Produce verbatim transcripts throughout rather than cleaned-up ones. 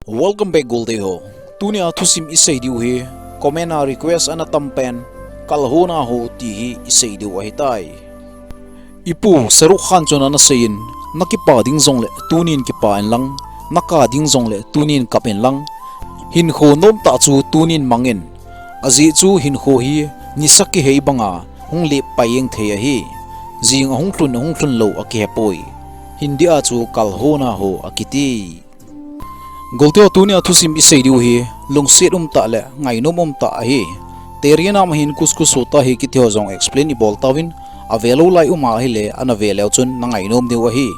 Welcome back, Golte ho. Tunia thusim isei diu hi, comment a request ana tam pen, Kalhona ho ti hi isei diu ahitai. Ipu Shahrukh Khan chun ana seiyin, nakipa ding jongle tunin kipa inlang, nakap ding jongle tunin kap inlang, hinkho nomtah chu tunin mangin, ajeh chu hinkho hi nisa kihei banga hung lep pai jeng thei ahi. Jing ahung lhun, ahung lhun lou akihepoi. Hindi a chu Kalhona ho akiti. Golte ho, tunia thusim isei diu hi, lungset umtah le ngainom umtah ahi. Teri nam hin kus kus hota hi kiti ho jong explain ibol tauvin, avelou lai um ahile, ana ve leu chun nangainom diu ahi.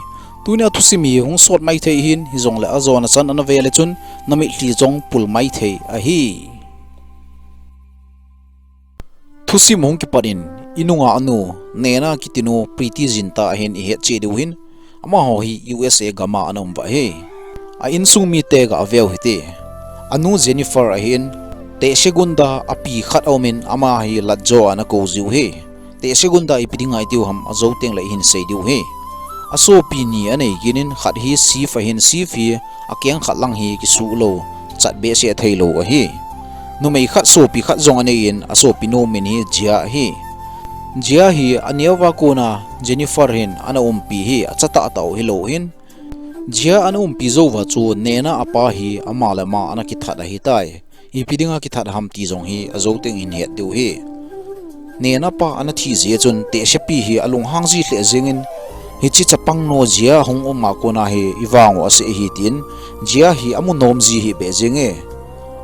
Tunia thusim hi hung sot maithei hin, hijongle ajona chan ana ve le chun, namitlhi jong pul maithei ahi. Thusim hung kipat in, inunga anu, Neena kitinu Preity Zinta ahin ihet cheh diu hin, amaho hi U S A gama ana um uva ahi. A insung mite ga veu hite. Anu Jennifer ahin, tehse gunda api khat aumin ama hi latjo ana kou jiu ahi. Tehse gunda ipi dinga itiu ham ajou tengle ihin sei diu ahi. Asopi ni anei kit in, khat hi Shiv ahin, Shiv hi akeng khat lang hi kisuh lou, chat behseh thei lou ahi. Numei khat sopi khat jong anei in, asopi nu min hi Jia ahi. Jia hi aneo va kona Jennifer hin ana umpi hi, achatah tah u hilou hin. Jia ana umpi jou uva chu Neena apa hi ama le ama ana kithat ahitai. Ipi dinga kithat ham ti jong hi ajou teng hin het diu ahi. Neena pa ana thi jeh chun tehsepi hi alunghang ji lheh jengin, hiche chapang nu Jia hung um a kona hi ivang u ase ahi tin, Jia hi amu nom ji hih beh jenge.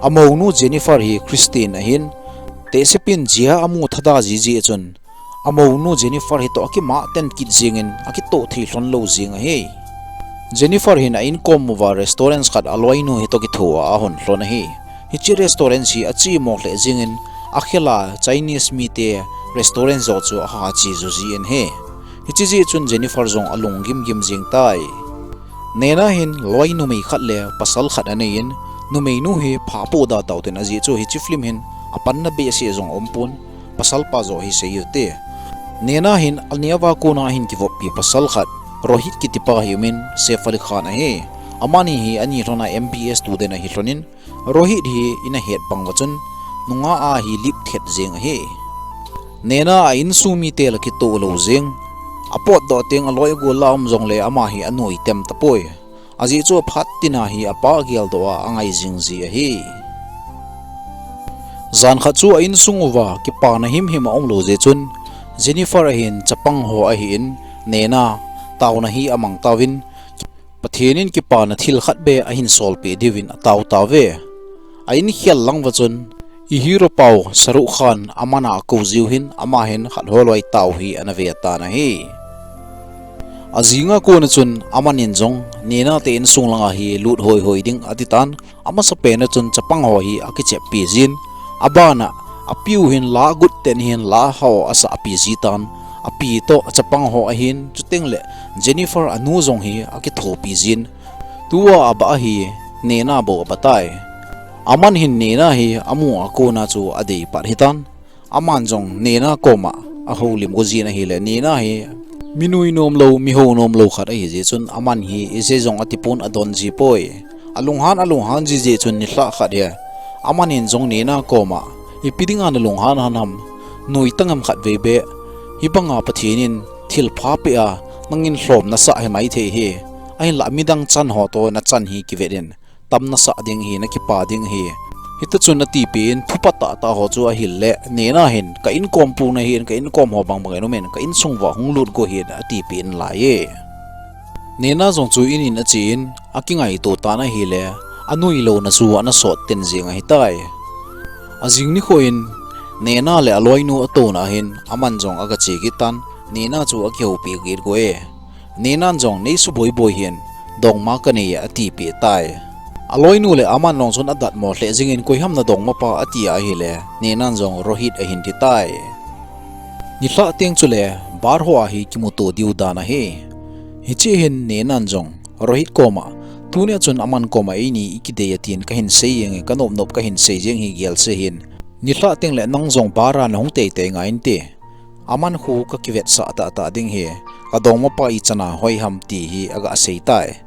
Amounu Jennifer hi Christian ahin, tehsepin Jia amu thada ji jeh chun, amounu Jennifer hitoh akimah ten kit jengin, akitoh thei lhon lou jeng ahi. Jennifer hin a inkom uva restaurant khat aloinu hitoh kithou a ahon lhon ahi. Hiche restaurant hi achemo lheh jengin, akhel a Chinese mite restaurant joh chu aha che jo jin ahi. Hiche jeh chun Jennifer jong alung gimgim jeng tai. Neena hin loi numei khat le pasal khat anei in, numeinu hi phapoh da tau tin, ajeh chu hiche film hin apanna behseh jong aumpon, pasal pa joh hi sei u hite. Neena hin aneo va kona ahin kivoppi pasal khat, Rohit kitipa hi umin, Saif Ali Khan ahi. Amani hi ani lhona M B S student ahi lhonin, Rohit hi ina het bang uva chun, nunga a hi lip thet jeng ahi. Neena a insung mite le kitoh lou jeng. Apotdoh teng aloi agol la um jongle ama hi anoi tem tapoi. Ajeh chu aphat tina hi apa geldoh a angai jing ji ahi. Jan khat chu a insung uva kipana himhim aum lou jeh chun, Jennifer ahin chapang ho ahin, Neena taona hi amang tauvin, Pathen in kipana thil khat beh ahin solpeh diuvin atao tauve. A inkhel lang uva chun, i hero pau Shahrukh Khan aman a akou jiu hin, ama hin khat holoi tao hi ana ve tan ahi. Ajing a kona chun aman in jong Neena te insung langa hi lut hoihoi ding ati tan, amasapen a chun chapang ho hi akicheppi jin, abana apiu hin la agut ten hin la ho asahpi ji tan, api toh achapang ho ahin, chuteng le Jennifer anu jong hi akithopi jin, tua abah a hi Neena bou abah tai. Aman hin Neena hi amu a kona chu adei pat hitan. Aman jong Neena koma ahoulim go jin ahile, Neena hi mi nui nomlou, mi hou nomlou khat ahi jeh chun, aman hi ijeh jong atipon adon ji poi. Alunghan, alunghan ji jeh chun nilhah khat hi, aman in jong Neena koma, ipi dinga nalunghan ham, nui tangem khat vei beh, hibanga Pathen in thilpha peh a, nangin lhom nasah hi maithei hi, ahinlah midang chan ho toh nachan hi kivet in, tam nasah ding hi, nakipa ding hi. Hita chun atipeh in, thupha tahtah ho chu ahil le, Neena hin, ka inkom pung nahin, ka inkom ho bangbang in umin, ka insung uva hung lut go hin atipeh in lai e. Neena jong chu in in achen, akingaito tan ahile, anui louna chu ana sot ten jeng ahitai. Ajing nikho in, Neena le aloinu atouna hin, aman jong aga che kit tan, Neena chu akihoupi kit go e. Neenan jong nei suboi boi hin, dongma kanei e atipeh tai. Aloinu le aman long chun adatmo lheh jingin koiham nadongma pa ati ahile, Neenan jong Rohit ahin ti tai. Nilhah teng chule, bar ho a hi kimuto diu dan ahi. Hiche hin Neenan jong, Rohit koma, tunia chun aman koma eini ikidei atin kahin sei jeng e, kanop nop kahin sei jeng hi gelse hin. Nilhah teng le nang jong bar a nahung teitei ngai inte. Aman khu kakivetsah tahtah ding hi, kadongma pa ichan a hoiham ti hi aga sei tai.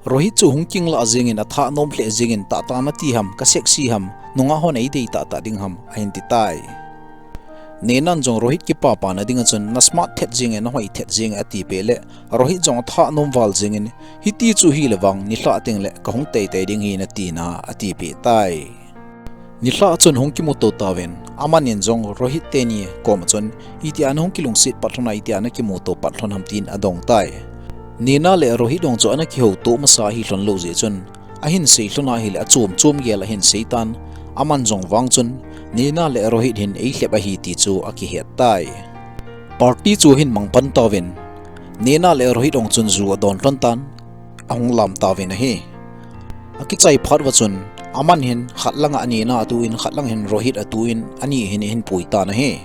Rohit chu hung kinglah jengin athah nom lheh jengin, "Tahtah nati ham, ka sexy ham, nungah hon eidei tahtah ding ham?" ahin titai. Nenan jong Rohit kipapana dinga chun, "Na smart thet jenge, na hoi thet jenge," atipeh le, Rohit jong athah nom val jengin, "Hiti chu hile vang, nilhah tengle kahung teitei ding hi," ati na atipeh tai. Nilhah chun hung kimuto tauvin, amanin jong Rohit teni koma chun, "Itia nahung kilungset pat lhon a, itia nakimuto pat lhon ham?" tin adong tai. Nena le Rohit hon chu ana kihouto masa hilhon lou jeh chun, ahin sei lhon ahile achom chom gel ahin sei tan, aman jong vang chun, Nena le Rohit hin eilhep ahi ti chu akihet tai. Party chu ahin mang pan tauvin, Nena le Rohit hon chun ju adon lhon tan, ahung lam tauvin ahi. Akichai phat uva chun, aman hin khat langa Nena atuin, khat lang hin Rohit atuin, ani hin ahin pui tan ahi.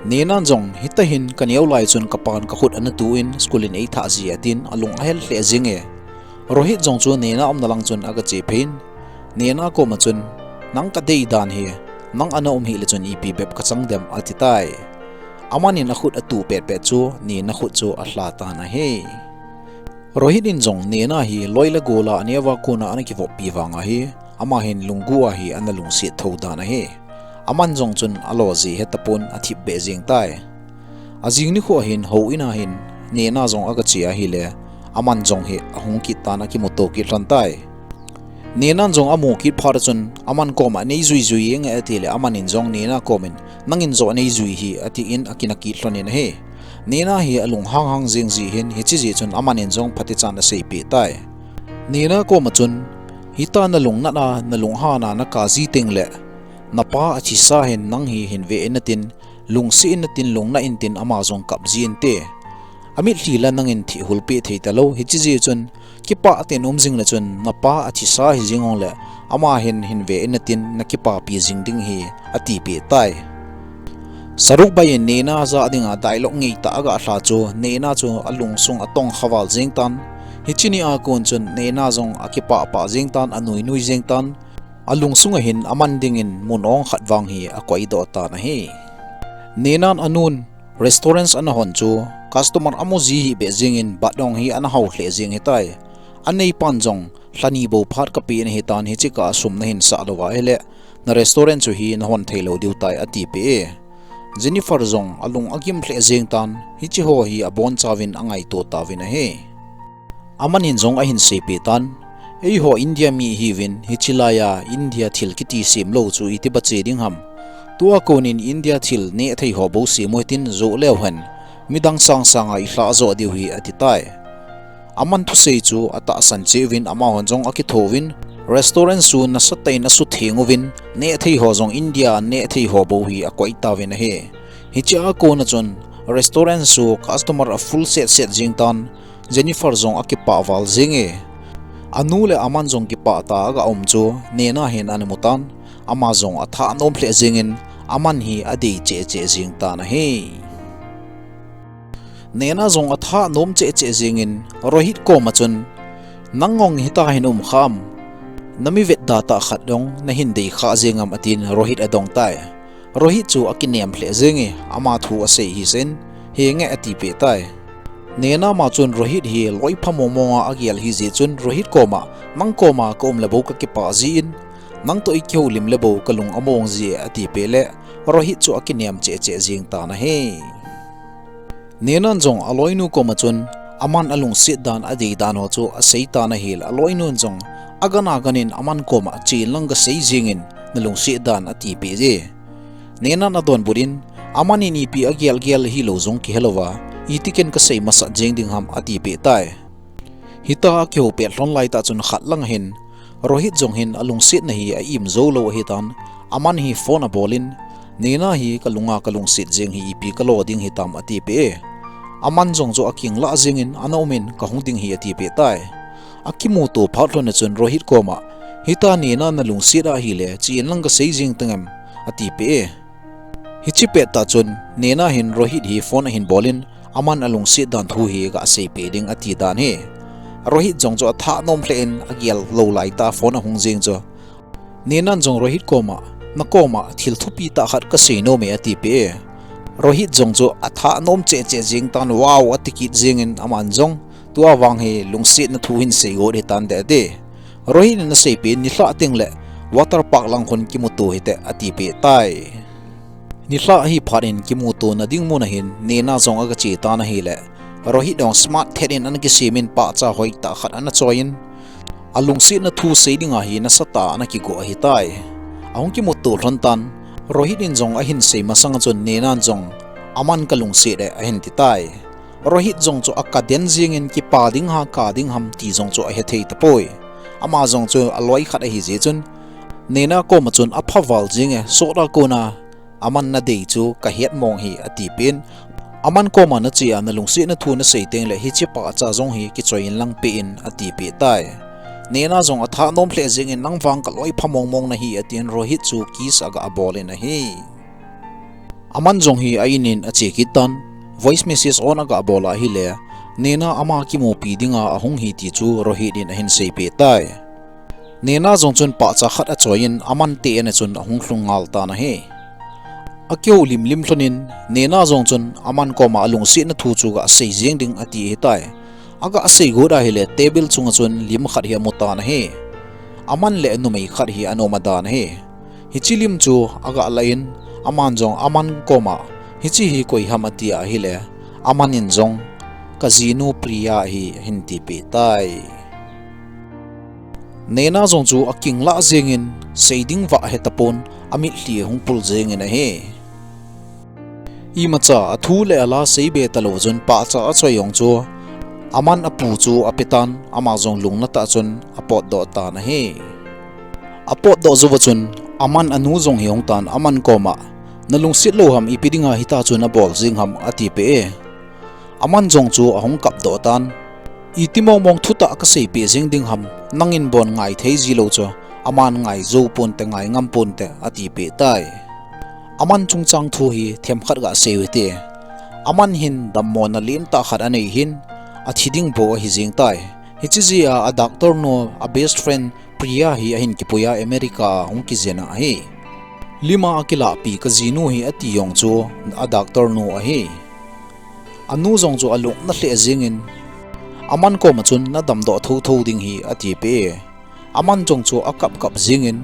Nenan jong, "Hita hin kaneo lai chun kapan kakhut ana tuin, school in eithah ji," atin, alung ahel lheh jenge. Rohit jong chu Nena umna lang chun agache phei in, Nena koma chun, "Nang kadei dan hi, nang ana um hile chun ipi bep kachang dem?" ati tai. Amanin akhut atu petpet chu, Nena khut chu alha tan ahi. Rohit in jong Nena hi loi le gol a aneo a kona ana kivoppi vang ahi, ama hin lunggel a hi ana lungset tho dan ahi. Aman jong chun alo ji hetapon athip beh jeng tai. Ajing nikho hin houin a hin Nena jong agache ahile, aman jong hi ahung kit tan akimuto kit lhon tai. Nenan jong amu kit phat chun aman koma, "Nei jui jui inge," atile, amanin jong Nena komin, "Nangin joh nei jui hih," atin akina kit lhon in ahi. Nena hi alunghang hang jeng ji hin, hiche jeh chun amanin jong phatechan aseipeh tai. Nena koma chun, "Hita nalungnat a, nalunghan a naka ji tengle, napa athisa hin nang hi hin ve in natin, lungset in natin, lungnat in tin ama jong kap ji inte. Amitlhi la nangin thihhul peh thei talou, hiche jeh chun kipah tah in um jing le chun napa athisa hijeng jongle ama hin hin ve in natin nakipapi jing ding ahi," atipeh tai. Shahrukh Bhai in Nena jah dinga dialogue ngeitah agah lha chu Nena chu alungsung atongkha val jeng tan. Hiche nia kon chun Nena jong akipah pah jeng tan, anui nui jeng tan. Alungsung a hin aman dingin mun ong khat vang hi akoi doh tan ahi. Nenan anun restaurants ana hon chu customer amu ji hih beh jengin bat dong hi ana hao lheh jeng hitai. Aneipan jong, "Lha ni bou phat kapeh nahi tan, hiche kah a sum nahin sah lou ahile, na restaurant chu hi nahon thei lou diu tai," atipeh e. Jennifer jong alung agim lheh jeng tan, hiche ho hi abonchauvin angaito tauvin ahi. Amanin jong ahin seipeh tan, "Eiho India mi ihiuvin, hiche laiya India thil kiti semlou chu iti bache ding ham? Tua konin India thil neh thei ho bou sem u hitin, joh leu hen midang sangsanga ilhah joh diu ahi," ati tai. Aman thusei chu atahsan cheh uvin, amahon jong akithouvin, restaurant chu nasatah in asutheng uvin, neh thei ho jong India neh thei ho bou hi akoi tauvin ahi. Hichea kona chun restaurant chu customer a full set set jeng tan, Jennifer jong akipah val jenge. Anu le aman jong kipah tah a aga um chu Nena hin ana mu tan, ama jong athah nom lheh jengin, aman hi adei cheh cheh jeng tan ahi. Nena jong athah nom cheh cheh jengin, Rohit koma chun, "Nang jong hita hin um kham? Na mi vetda tah khat jong nahin dei kha jeng am?" atin Rohit adong tai. Rohit chu akinem lheh jenge, ama thu asei hisin, "Henge," atipeh tai. Nena ma chun Rohit hi loi pha mong mong a agel hijeh chun Rohit koma, "Nang koma ka um le bou kakipah jin, nang toh ikihoulim le bou kalung among ji e," atipeh le, Rohit chu akinem cheh cheh jeng tan ahi. Nenan jong aloinu koma chun, aman alungset dan adei dan ho chu asei tan ahile, aloinun jong agan aganin aman koma, "Chen lang kasei jengin, nalungset dan," atipeh e. Nenan adonbut in, "Amanin ipi agel gel hilou jong kihelouva, iti ken kasei masat jeng ding ham?" atipeh tai. Hita akihou pet lhon laitah chun khat lang hin, Rohit jong hin alungsetna hi a-im jou lou ahitan, aman hi phone abolin, "Nena hi kalunga kalungset jeng hi, ipi kalo ding hitam?" atipeh e. Aman jong chu akinglah jengin, "Ana umin kahung ding ahi," atipeh tai. Akimuto phat lhon a chun Rohit koma, "Hita Nena nalungset ahile, chen lang kasei jeng tangem?" atipeh e. Hiche pettah chun, Nena hin Rohit hi phone ahin bolin, aman alungset dan thu hi kaseipeh ding ati dan ahi. Rohit jong chu athah nom lheh in agel lou laitah phone ahung jeng chu. Nenan jong Rohit koma, "Na koma thil thupi tah khat kasei nom e," atipeh e. Rohit jong chu athah nom cheh cheh jeng tan, "Wow," ati kit jengin aman jong, Tua vang hi lungsetna thu hin seigot hitante ati. Rohit in aseipeh in, nilhah tengle water park lang khun kimuto hite atipeh tai. Nilhah hi phat in kimutona ding mun ahin Nena jong agache tan ahile, Rohit jong smart thet in ana kisem in pahcha hoitah khat ana choi in, alungsetna thu sei dinga hi nasatah a ana kigo ahitai. Ahung kimuto lhon tan, Rohit in jong ahin sei masang a chun Nena in jong, Aman kalungset e, ahin titai. Rohit jong chu akaden jengin kipa ding ham ka ding ham ti jong chu ahethei tapoi. Ama jong chu aloi khat ahijeh chun, Nena koma chun aphaval jenge, sot a kona Aman nadei chu kahet mong hi atipeh in, Aman koma nache a nalungsetna thu nasei tengle hiche pahcha jong hi kichoi in langpeh in atipeh tai. Nena jong athanom lheh jengin, Nang vang kaloi pha mong mong nahi, atin Rohit chu kiss aga bol in ahi. Aman jong hi a-in in ache kit tan, voice message on aga bol ahile, Nena ama kimupi dinga ahung hi ti chu Rohit in ahin seipeh tai. Nena jong chun pahcha khat achoi in Aman te ana chun ahung lhung ngal tan ahi. Akihou limlim lhon in, Nena jong chun Aman koma alungsetna thu chu gasei jeng ding ati ahitai. Agasei got ahile table chunga chun lim khat hi amu tan ahi. Aman le numei khat hi ana um adan ahi. Hiche lim chu agalah in, Aman jong Aman koma, Hiche hi koi ham, ati ahile, Aman in jong, Kajinu Priya ahi, ahin tipeh tai. Nena jong chu akinglah jengin, sei ding vah hetapon, amitlhi ahung pul jengin ahi. Imacha athu le ala seibe talou chun pahcha achoi jong chu, Aman apu chu apetan, ama jong lungnatah chun apotdoh tan ahi. Apotdoh jouva chun, Aman anu jong hi ahung tan, Aman koma, Nalungset lou ham, ipi dinga hitia chu nabol jeng ham, atipeh e. Aman jong chu ahung kapdoh tan, Iti mong mong thutah kaseipeh jeng ding ham, nangin bon ngaithei jilou chu, Aman ngai jou ponte, ngai ngam ponte, atipeh tai. Aman chungchang thu hi themkhat gasei u hite. Aman hin dammona lentah khat anei hin, athi ding bou ahi jeng tai. Hiche jeh a adoctor nu, abest friend Priya hi ahin kipui a America a hung kijen ahi. Lima akilahpi Kajinu hi ati jong chu adoctor nu ahi. Anu jong chu alungna lheh jengin, Aman koma chun nadamdoh thotho ding hi atipeh e. Aman jong chu akap kap jengin,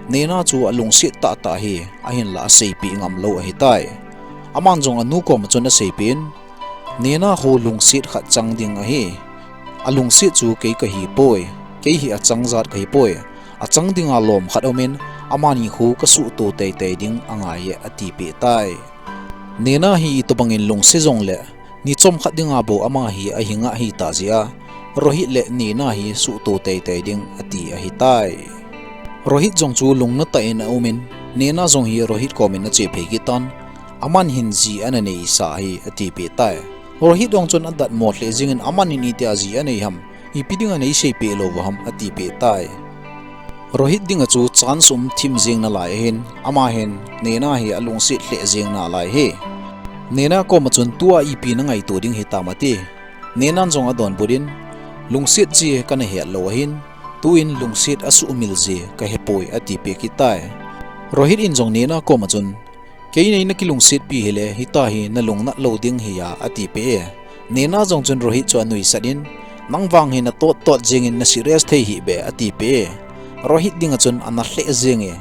Nena chu alungset tahtah hi, ahinla aseipeh ngamlou ahitai. Aman jong anu koma chun aseipeh in, Nena khu lungset khat chang ding ahi. Alungset chu kei kahipoi, kei hi achang jat kahipoi. Achang dinga lom khat aumin, amani khu kasuhto teitei ding angai e, atipeh tai. Nena hi itobangin lungse jongle, ni chomkhat dinga bou ama hi ahinga hitah jeh a, Rohit le Nena hi suhto teitei ding ati ahitai. Rohit jong chu lungnatah in aumin, Nena jong hi Rohit komin ache phei kit tan, Aman hin ji ana neisa ahi, atipeh tai. Rohit jong chun adatmo lheh jengin, Aman in itia ji anei ham, ipi dinga neiseipeh lou u ham, atipeh tai. Rohit dinga chu chance um thim jeng nalai ahin, ama hin Nena hi alungset lheh jeng nalai ahi. Nena koma chun, Tua ipi nangaito ding hitam, ati. Nenan jong adonbut in, Lungset ji kanahet lou ahin, tuin lungset asuhmil ji kahepoi, atipeh kit tai. Rohit in jong Nena koma chun, Kei nei nakilungsetpi hile, hitia hi nalungnat lou ding hi a, atipeh e. Nena jong chun Rohit chu anuisat in, Nang vang hi natot tot jengin naserious thei hih beh, atipeh e. Rohit dinga chun ana lheh jenge.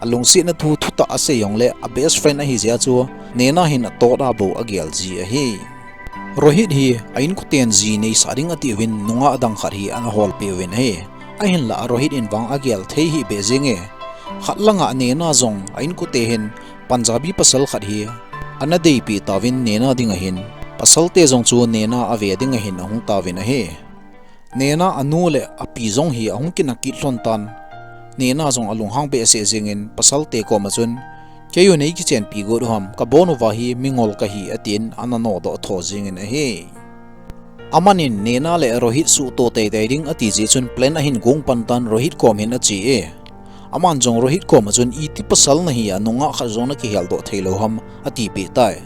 Alungsetna thu thutah asei jongle, abest friend ahi jeh a chu, Nena hin atot a bou agel ji ahi. Rohit hi a-inkoten ji neisah ding atiuvin, nungah dang khat hi ana holpeh uvin ahi. Ahinla Rohit in vang agel thei hih beh jenge. Khat langa Nena jong a-inkote hin Punjabi pasal khat hi ana deipeh tauvin Nena dinga hin, pasalte jong chu Nena ave dinga hin ahung tauvin ahi. Nena anu le api jong hi ahung kinah kit lhon tan. Nena jong alunghang behseh jengin pasalte koma chun, Keiu neikichenpi got u ham, kabon uva hi mingol kahi, atin ana nodoh tho jengin ahi. Aman in Nena le Rohit suhto teitei ding ati jeh chun plan ahin gong pan tan, Rohit kom hin ache e. Aman jong Rohit koma chun, Iti pasal nahi a nungah khat jong nakiheldoh theilou ham, atipeh tai.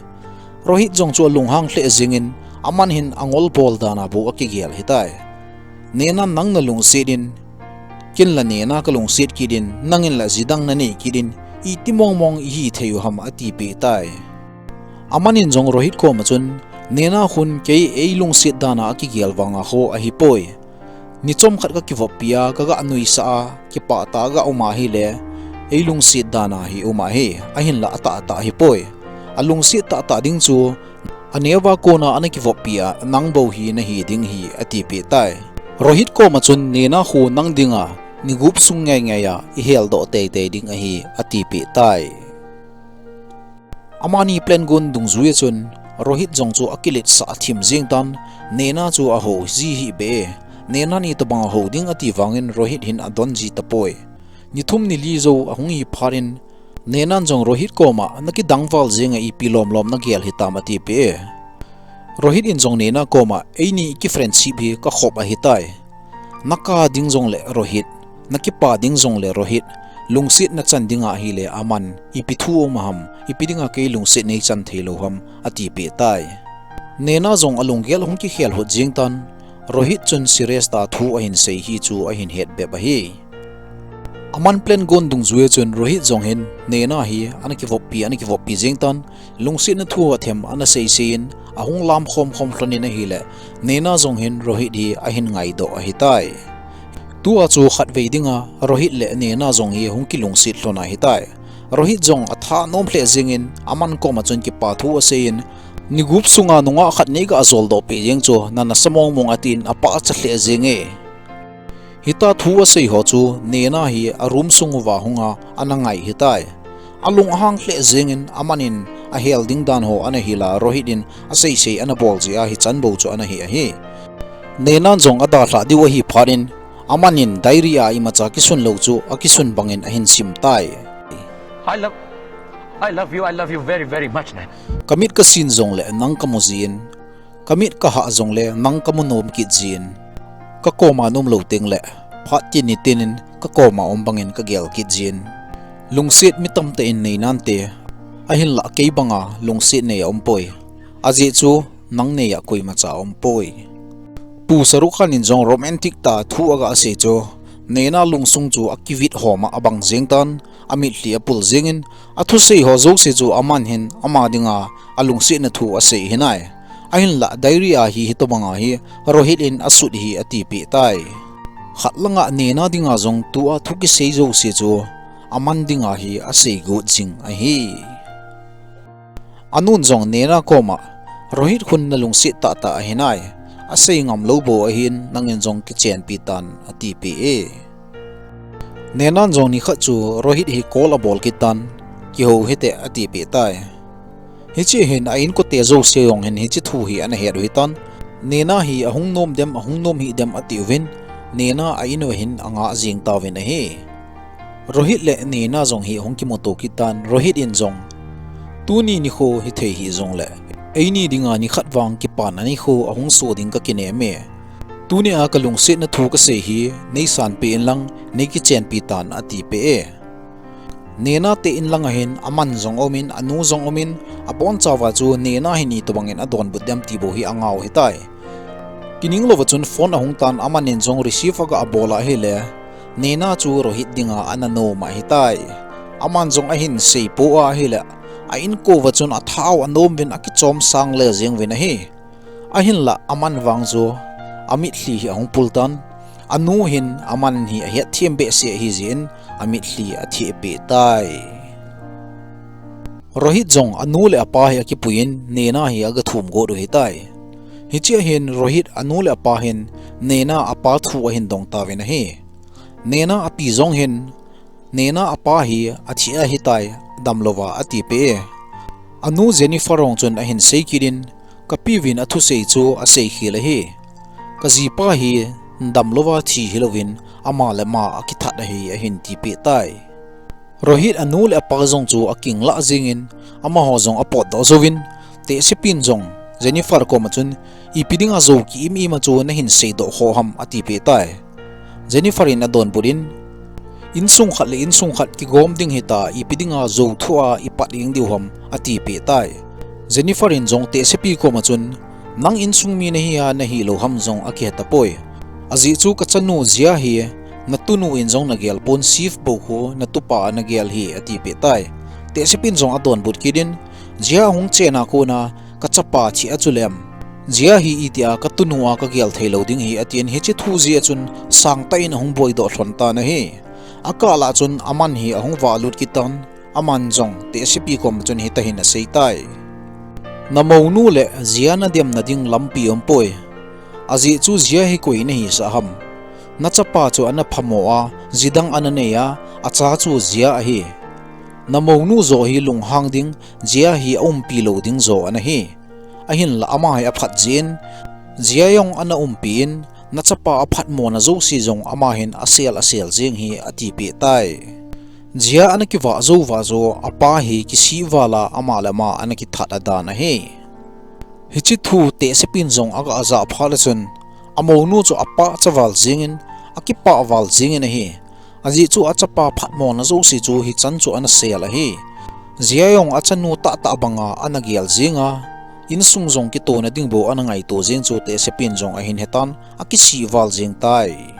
Rohit jong chu alunghang lheh jengin, aman hin angol bol dan a bou akigel hitai. Nena, nang nalungset in, ken la Nena kalungset kit in, nangin la jidang nanei kit in, iti mong mong ihi thei u ham, atipeh tai. Aman in jong Rohit koma chun, Nena khun kei ei lungset dan a akigel vang a ho ahipoi. Ni chomkhat ka kivoppi a, ka ga nuisah a, kipah tah a ga um a ahile, ei lungset dan a hi um ahi, ahinla atahtah ahipoi. Alungset tahtah ding chu, aneo a kona ana kivoppi a, nang bou hi nahi ding ahi, atipeh tai. Rohit koma chun, Nena khu nang dinga, ni gup sung ngeingei a, i heldoh teitei ding ahi, atipeh tai. Amani plan gon dungjuia chun, Rohit jong chu akiletsah thim jeng tan, Nena chu aho ji hih beh e. Nena in itobang aho ding ati vangin Rohit hin adon ji tapoi. Ni thum ni li jou ahung hi phat in, Nenan jong Rohit koma, na kidang val jeng a ipi lomlom na gel hitam atipeh e. Rohit in jong Nena koma, eini ki friendship hi ka khop ahitai. Na kap ding jongle Rohit, na kipah ding jongle Rohit, lungset na chan ding ahile aman, ipi thu um ham, ipi dinga kei lungset nei chan thei lou ham, atipeh tai. Nena jong alunggel hung kikhel hut jeng tan, Rohit chun serious tah a thu ahin sei hi chu ahin het bep ahi. Aman plan gon dungjuia chun Rohit jong hin Nena hi ana kivoppi, ana kivoppi jeng tan, lungsetna thu athem ana seisei in, ahung lam khomkhom lhon in ahile, Nena jong hin Rohit hi ahin ngaidoh ahitai. Tua chu khatvei dinga, Rohit le Nena jong hi hung kilungset lhon ahitai. Rohit jong atha nom lheh jeng in, aman koma chun kipa thu asei in, ni gup sunga nungah khat nei ga joldoh peh jeng chu, na nasa mongmong atin apahcha lheh jeng e. Hita thu asei ho chu, Nena hi a room sung uva hunga ana ngai hitai. Alung ahang lheh jeng in, aman in ahel ding dan ho ana hil a, Rohit in aseisei ana bol jeh a hichan bou chu ana hi ahi. Nenan jong adalhah diu ahi phat in, aman in diary a imacha kisun lou chu akisun bangin ahin sim tai. I love, I love you, I love you very, very much, man. Ka mit ka sin jongle nang ka mu jin, ka mit ka hah jongle nang ka mu nom kit jin, ka koma na um lou tengle, phat tin ni tin in ka koma um bangin ka gel kit jin. Lungset mi tamtah in nei nante, ahinlah kei banga lungset nei aumpoi. Ajeh chu, nang nei a koimacha aumpoi. Pu Shahrukh Khan in jong romantic tah a thu aga sei chu, Nena lungsung chu akivit hom a abang jeng tan, amitlhi apul jeng in, athusei ho jouse chu aman hin ama dinga alungsetna thu asei hinai. Ahinlah diary a hi hitobanga hi Rohit in asut hi atipeh tai. Khat langa Nena dinga jong tua thu kisei jouse chu aman dinga hi asei got jing ahi. Anun jong Nena koma, Rohit khun na lungset tahtah ahinai, asei ngam lou bou ahin, nangin jong kichenpi tan, atipeh e. Nenan jong nikhat chu Rohit hi call abol kit tan, kihou hite atipeh tai. Hiche hin a inkote jouse jong hin hiche thu hi ana het u hitan, Nena hi ahung nom dem, ahung nom hih dem ati uvin, Nena a in uva hin anga jeng tauvin ahi. Rohit le Nena jong hi ahung kimuto kit tan, Rohit in jong, tuni nikho hithei hih jongle, eini dinga nikhat vang kipana nikho ahung so ding ka kinem e. Tunia ka lungsetna thu kasei hi, nei sanpeh in lang, nei kichenpi tan atipeh e. Nena te in langa hin, aman jong aumin, anu jong aumin, abonchauva chu Nena hin itobangin adonbut dem ti bou hi angah u hitai. Kining louva chun phone ahung tan, aman in jong receive aga abol ahile, Nena chu Rohit dinga ana nom ahitai. Aman jong ahin seipoi ahile, a inkouva chun athau anom uvin akichom sang le jeng uvin ahi. Ahinlah aman vang chu amitlhi hi ahung pul tan, anu hin aman hi ahetthem behseh ahi jeh in amitlhi athehpeh tai. Rohit jong anu le apa hi akipuiyin Nena hi aga thum got u hitai. Hichea hin Rohit anu le apa hin Nena apa thu ahin dong tauvin ahi. Nena api jong hin Nena apa hi athi ahitai, damlouva atipeh e. Anu Jennifer jong chun ahin sei kit in, kapi uvin athusei chu asei khel ahi. Kajipa hi damlouva thi hilouvin, ama le ama akithat ahi ahin tipeh tai. Rohit anu le apa jong chu akinglah jengin, amaho jong apotdoh jouvin, tehsepin jong Jennifer koma chun, ipi dinga jou ki im ima chu nahin seidoh kho ham atipeh tai. Jennifer in adonbut in, insung khat le insung khat kigom ding hita, ipi dinga jou thua ipat ding diu ham atipeh tai. Jennifer in jong tehsepi koma chun, nang insung mi nahi a nahi lou ham jong akihe tapoi. Ajeh chu kachanu Jia hi, natunu in jong nagel pon, Shiv bou khu natupa nagel hi atipeh tai. Tehsepin jong adonbut kit in, Jia hung chena kona, kachapa thi a chu lem. Jia hi itia katunu a kagel thei lou ding hi, atin hiche thu jeh a chun sangtah in ahung boidoh lhon tan ahi. Akah lah chun aman hi ahung vahlut kit tan, aman jong tehsepi kom chun hitahin asei tai. Namounu le Jia nademna ding lampi umpoi. Ajeh chu Jia hi koi nahisah ham. Nachapa chu ana phamo a, jidang ana nei a, acha chu Jia ahi. Namounu jo hi lunghang ding, Jia hi aumpi lou ding jo ana hi. Ahinla ama hi aphat jin, Jia jong ana umpi in, nachapa aphatmona jouse jong ama hin asel asel jing hi atipeh tai. Jia ana kivah jou vah jou, apa hi kisih val a ama le ama ana kithat a dan ahi. Hiche thu tehsepin jong aga ajah phat le chun, amounu chu apachat val jingin, akipah val jingin ahi. Ajeh chu achapa phatmona jouse chu hichan chu ana sel ahi. Jia jong achanu tahtah banga ana gel jing a, insung jong kitona ding bou ana ngaito jing chu tehsepin jong ahin hetan, akisih val jing tai.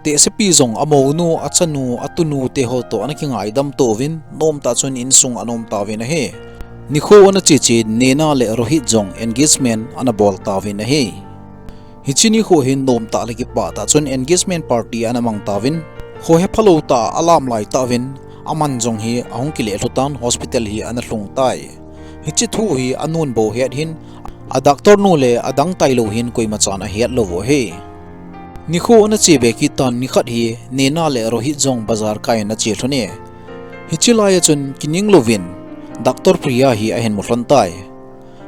Tehsepi jong amounu, achanu, atunu teho toh ana kingaidam to uvin, nomtah chun insung ana um tauvin ahi. Nikho ana che chen, Nena le Rohit jong engagement ana bol tauvin ahi. Hiche nikho hin nomtah le kipah tah chun engagement party ana mang tauvin, khohe phalou tah a alam lai tauvin, aman jong hi ahung kile lhu tan, hospital hi ana lhung tai. Hiche thu hi anun bou het hin, a doctor nu le adang tailou hin koima chan ahet lou u ahi. Nikho ana che be kit tan, nikhat hi Nena le Rohit jong bazar kai in ache lhon e. Hiche lai a chun kining louvin doctor Priya hi ahin mu lhon tai.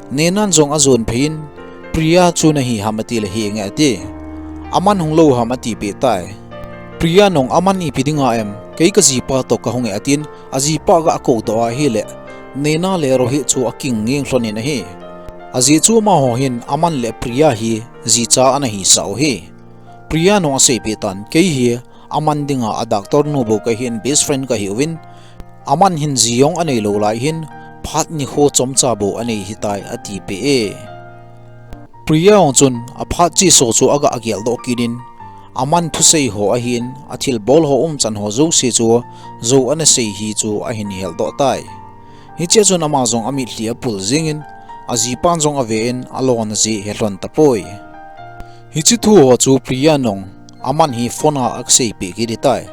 Nenan jong ajon phei in, Priya chu nahi ham ati le, hi nge ati. Aman hung lou ham atipeh tai. Priya nung aman ipi dinga em, kei kajipa toh kahung e atin, ajipa aga koudoh ahile, Nena le Rohit chu aking ngeng lhon in ahi. Ajeh chu amaho hin aman le Priya hi jicha ana hisah u ahi. Priya nung aseipeh tan, kei hi aman dinga a doctor nu bou kahin, best friend kahiuvin, aman hin ji jong anei lou lai hin, phat nikho chomcha bou anei hitai atipeh e. Priya jong chun aphat cheso chu aga ageldoh kit in, aman thusei ho ahin, athilbol ho umchan ho jouse chu jou ana sei hi chu ahin heldoh tai. Hichea chun ama jong amitlhi apul jingin, ajipan jong ave in, alona jeh he lhon tapoi. Hiche thu ho chu Priya nung aman hi phone a aseipeh kit hitai.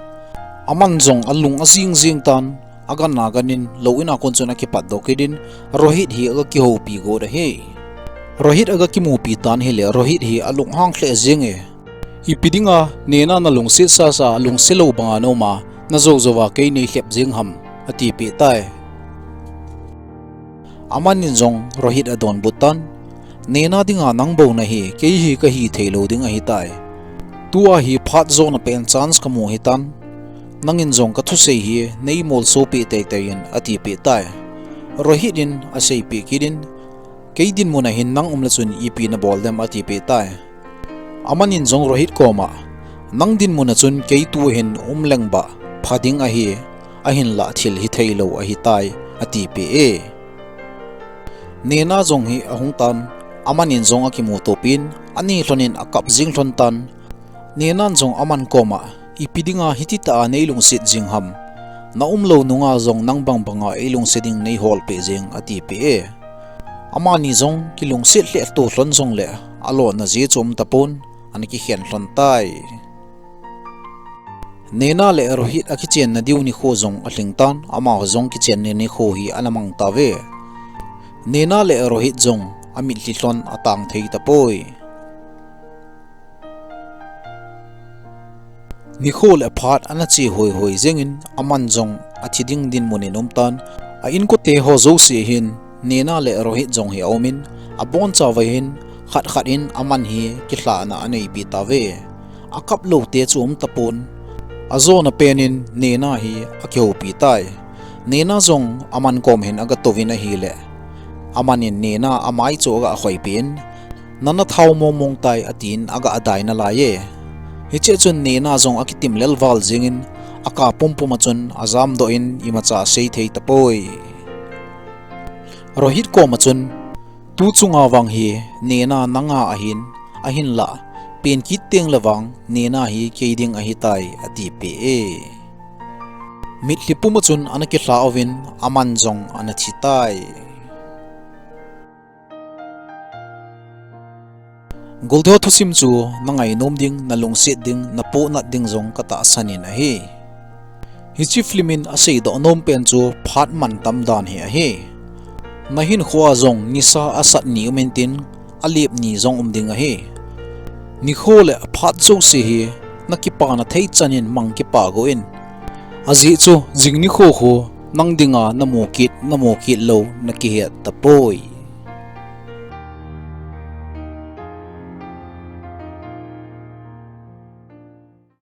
Aman jong alung ajing jing tan, agan agan in lou in a kon chun akipatdoh kit in, Rohit hi aga kihoupi got ahi. Rohit aga kimupi tan hile, Rohit hi alunghang lheh jing e. Ipi dinga Nena nalungset sasa, lungset lou banga naum a, najou jouva kei neilhep jing ham, atipeh tai. Amanin jong Rohit adonbut tan, Nena dinga nang bou nahi, kei hi kahi thei lou ding ahitai. Tua hi phat jona pen chance kamu hitan, nangin jong kathusei hi neimolsopeh teitei in, atipeh tai. Rohit in aseipeh kit in, kei dinmun a hin nang um le chun ipi nabol dem, atipeh tai. Amanin jong Rohit koma, nang dinmun a chun kei tu hin um leng bah pha ding ahi, ahinlah thil hithei lou ahitai, atipeh e. Nena jong hi ahung tan, amanin jong akimuto pin, ani lhon in akap jing lhon tan. Nenan jong aman koma, ipi dinga hititah a neilungset jing ham. Naum lou nunga jong nang bangbanga eilungset ding neiholpeh jing, atipeh e. Amani jong kilungset lheh to lhon jongle, alona jeh chu um tapon, ana kikhen lhon tai. Nena le Rohit akichenna diu nikho jong alhing tan, amaho jong kichenna nikho hi ana mang tauve. Nena le Rohit jong amitlhi lhon atang thei tapoi. Nikho le phat ana che hoihoi jengin, aman jong athi ding dinmun in aum tan, a inkote ho jouse hin, Nena le Rohit jong hi aumin, abonchauva hin, khat khat in aman hi kilhahna aneipi tauve. Akap loute chu um tapon, ajona pen in Nena hi akihoupi tai. Nena jong aman kom hin agatouvin ahile, amanin Nena amai chu aga khoipeh in, nana thao mongmong tai, atin aga adai nalai e. Hichea chun Nena jong akitim lel val jengin, aka pumpum a chun ajamdoh in imacha asei thei tapoi. Rohit koma chun, tu chunga vang hi Nena nanga ahin, ahinlah pen kit tengle vang Nena hi kei ding ahitai, atipeh e. Mitlhi puma chun ana kilha uvin, aman jong ana thi tai. Goldiho thusim chu na ngainom ding, na lungset ding, na pohnat ding jong ka tahsan in ahi. Hiche film in a seidoh nom pen chu phat mantam dan hi ahi. Na hinkhoa jong nisa a sat ni um intin, a lep ni jong um ding ahi. Nikho le phat jouse hi na kipana thei chan in mang kipa go in. Ajeh chu jing nikho khu nang dinga na mu kit, na mu kit lou na kihet tapoi.